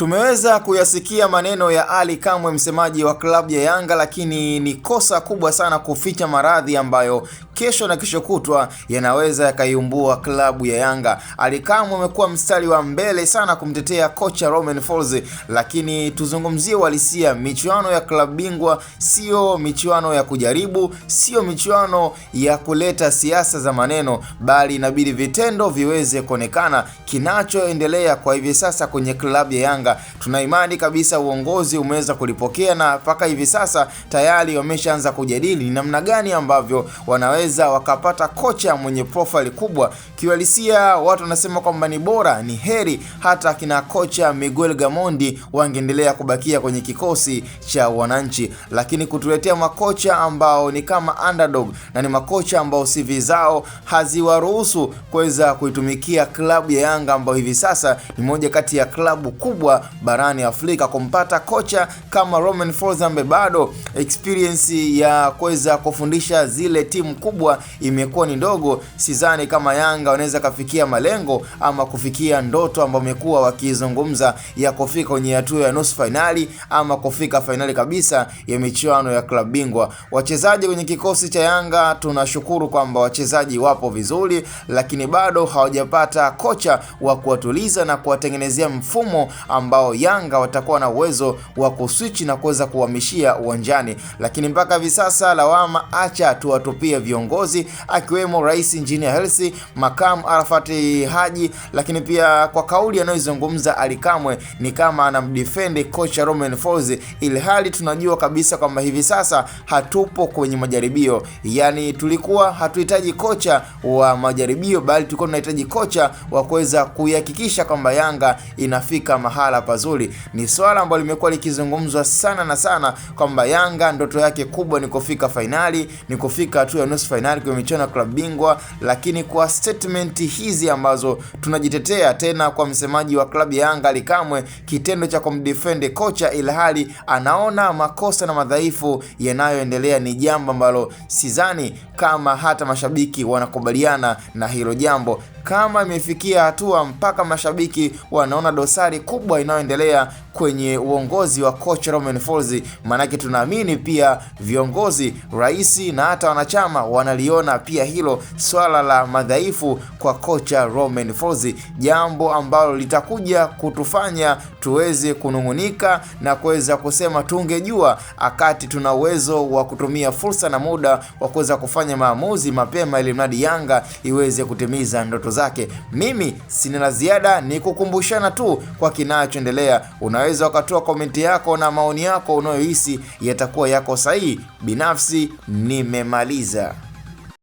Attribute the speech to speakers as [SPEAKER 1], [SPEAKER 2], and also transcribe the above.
[SPEAKER 1] Tumeweza kuyasikia maneno ya Ally Kamwe, msemaji wa klabu ya Yanga, lakini ni kosa kubwa sana kuficha maradhi ambayo kesho na kesho kutwa yanaweza yakaiumbua klabu ya Yanga. Ally Kamwe amekuwa mstari wa mbele sana kumtetea kocha Romain Folz, lakini tuzungumzie uhalisia. Michuano ya klabu bingwa sio michuano ya kujaribu, sio michuano ya kuleta siasa za maneno, bali inabidi vitendo viweze kuonekana. Kinachoendelea kwa hivi sasa kwenye klabu ya Yanga, tuna imani kabisa uongozi umeweza kulipokea na mpaka hivi sasa tayari wameshaanza kujadili ni namna gani ambavyo wanaweza wakapata kocha mwenye profile kubwa. Kiuhalisia watu wanasema kwamba ni bora, ni heri hata kina kocha Miguel Gamondi wangeendelea kubakia kwenye kikosi cha wananchi, lakini kutuletea makocha ambao ni kama underdog na ni makocha ambao CV zao haziwaruhusu kuweza kuitumikia klabu ya Yanga ambayo hivi sasa ni moja kati ya klabu kubwa barani Afrika. Kumpata kocha kama Romain Folz ambaye bado experience ya kuweza kufundisha zile timu kubwa imekuwa ni ndogo, sidhani kama Yanga wanaweza kafikia malengo ama kufikia ndoto ambayo wamekuwa wakizungumza ya kufika kwenye hatua ya nusu fainali ama kufika fainali kabisa ya michuano ya klabu bingwa. Wachezaji kwenye kikosi cha Yanga tunashukuru kwamba wachezaji wapo vizuri, lakini bado hawajapata kocha wa kuwatuliza na kuwatengenezea mfumo ambao Yanga watakuwa na uwezo wa kuswitch na kuweza kuhamishia uwanjani. Lakini mpaka hivi sasa lawama acha tuwatupie viongozi, akiwemo Rais Injinia Hersi, Makamu Arafat Haji, lakini pia kwa kauli anayozungumza Ally Kamwe ni kama anamdefend kocha Romain Folz, ilhali tunajua kabisa kwamba hivi sasa hatupo kwenye majaribio. Yani tulikuwa hatuhitaji kocha wa majaribio, bali tulikuwa tunahitaji kocha wa kuweza kuihakikisha kwamba Yanga inafika mahala pazuri. Ni swala ambalo limekuwa likizungumzwa sana na sana kwamba Yanga ndoto yake kubwa ni kufika fainali, ni kufika hatua ya nusu fainali kwenye michuano ya klabu bingwa, lakini kwa statement hizi ambazo tunajitetea tena kwa msemaji wa klabu ya Yanga Ally Kamwe, kitendo cha kumdefend kocha ilhali anaona makosa na madhaifu yanayoendelea ni jambo ambalo sidhani kama hata mashabiki wanakubaliana na hilo jambo. Kama imefikia hatua mpaka mashabiki wanaona dosari kubwa inayoendelea kwenye uongozi wa kocha Romain Folz, maanake tunaamini pia viongozi, rais na hata wanachama wanaliona pia hilo swala la madhaifu kwa kocha Romain Folz, jambo ambalo litakuja kutufanya tuweze kunungunika na kuweza kusema tungejua akati tuna uwezo wa kutumia fursa na muda wa kuweza kufanya maamuzi mapema ili mradi Yanga iweze kutimiza ndoto zake. Mimi sina la ziada, ni kukumbushana tu kwa kinachoendelea. Unaweza ukatoa komenti yako na maoni yako unayohisi yatakuwa yako sahihi. Binafsi nimemaliza.